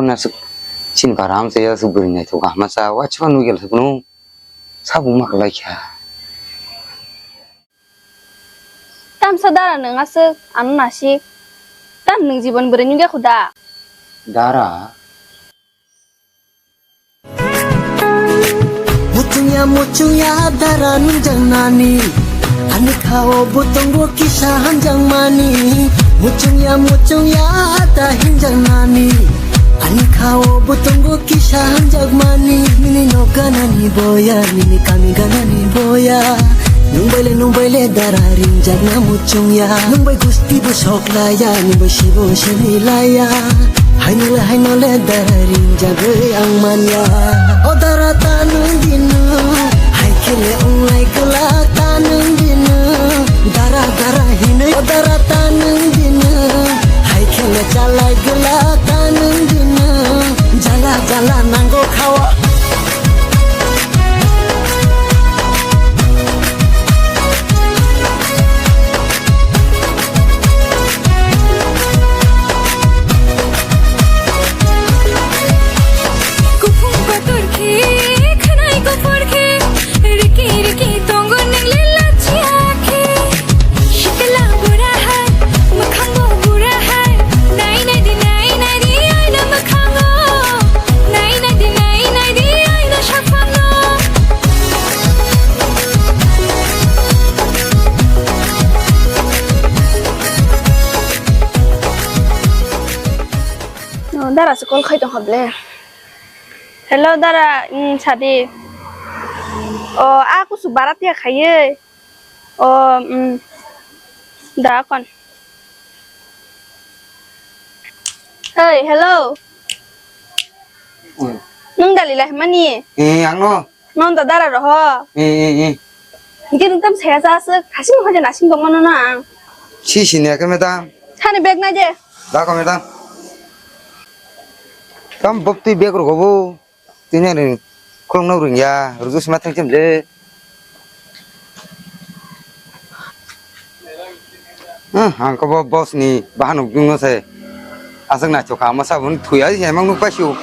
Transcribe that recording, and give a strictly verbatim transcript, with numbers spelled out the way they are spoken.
Aswk chini bara amchai aswk bwrwi naithok kaham sa, waisa nugel se kunu sabuk ma kwlai kha. Tamsa dara nwng aswk ano nasik. Tam nwng jibon bwrwi nugya khuda. Dara. Muchungya, muchungya, dara nungjaknani. Ani khao bo tongo kisa hamjakmani. Muchungya, muchungya, ta hinjaknani. Ani khao bo tongo kisa hamjakmani. Nini nok ganani boya, nini kami ganani boya. Nungbaile, nungbaile, dara ringjakna muchungya. Nungbai gusti bo sok laya, nungbai sibo sini laya. Hainole, hainole, dara ringjagwi ang manya. O dara ta nung di nung, hai khele onglai glak ta nung di nung. Dara, dara hinwi, o dara ta nung di nung, hai khele chalai glak ta nung di nung. Jala, jala nango khawa. Kuphung kotor khe, khwnai kuphur khe, rwkhe rwkhe tongo nwng le lachiya khe. Shitla bura hai, mwkhang bo bura hai, nai nai di, nai nai di, aina mwkhango, nai nai di, nai nai di, aina saphango. No, dara se call khai tong hable. Hello, dara, mm, sadi. O, a kusu barat ya khaye. O, mm, da kon. Hey, hello. Oi. Nung dali lah mani? Eh, ang no. Non da dara roho. Eh, eh, eh. Hingke nung tam saya sa se kasing hoja nasing dong mano na ang. Si si ne ke madam. Hani bag na je. Da ko madam. Tam bop tui bag rogo bo. Tini ani khulung no ringya, ruju sima thang chim le. Hmm, ang ko bo boss ni bahan uk dungno se. Aswk naithok kha, masa bun thuya se mang nuk paisio.